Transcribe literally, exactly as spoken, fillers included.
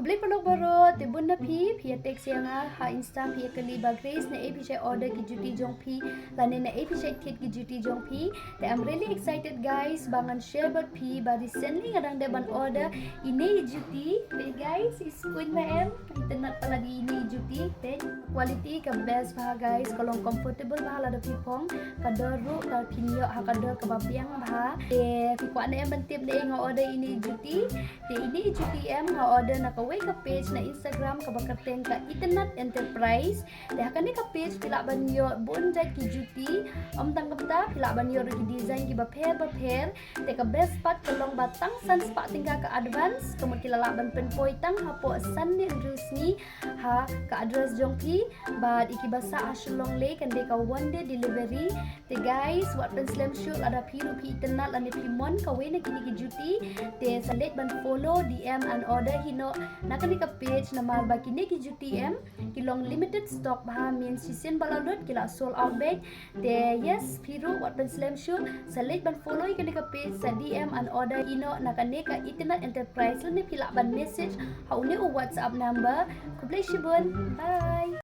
Khublei paralok baroh, te bun na phi, phi ïa text ïa nga ha Insta, phi ïa kylli ba Grace, naei phi shait order ki juti jong phi, lane naei phi shait thied ki juti jong phi. Te I'm really excited guys ba ngan share bad phi ba recently nga dang dep ban order ine i juti. Te guys, i skhun ba em, itynnad palat ine i juti. Te quality ka best bha guys, ka long comfortable bha lada phi phong, ka dor ruh ka pynïoh ha ka dor kaba biang bha. Te phi kwah ne em ban tip naei nga order ine i juti? Te ine i juti em nga order na kawei ka page na Instagram kaba kyrteng ka Itynnad Enterprise. Te ha kane ka page phi lah ban ïoh bun jait ki juti, ym tang kumta phi lah ban ïoh ruh ki design kiba pher ba pher. Te ka best part ka long ba tang san spah tyngka ka advance, ka mut ki la lah ban pynpoi tang hapoh san ne hynriew sngi ha ka address jong phi, bad ïa kiba sah ha Shillong lei kan dei ka one day delivery. Te guys, wat pynslem shuh, lada phi ruh phi itynnad lane phi mon kawei na kine ki juti, te sa leit ban follow, D M and order hi noh na kane ka page, namar ba kine ki juti em ki long limited stock bha, means shisien ba la lut ki la sold out beit. Te yes, phi ruh wat pynslem shuh, sa leit ban follow ïa kane ka page, sa D M and order hi noh na kane ka Itynnad Enterprise, lane phi lah ban message ha une u WhatsApp number. Khublei shibun. Bye.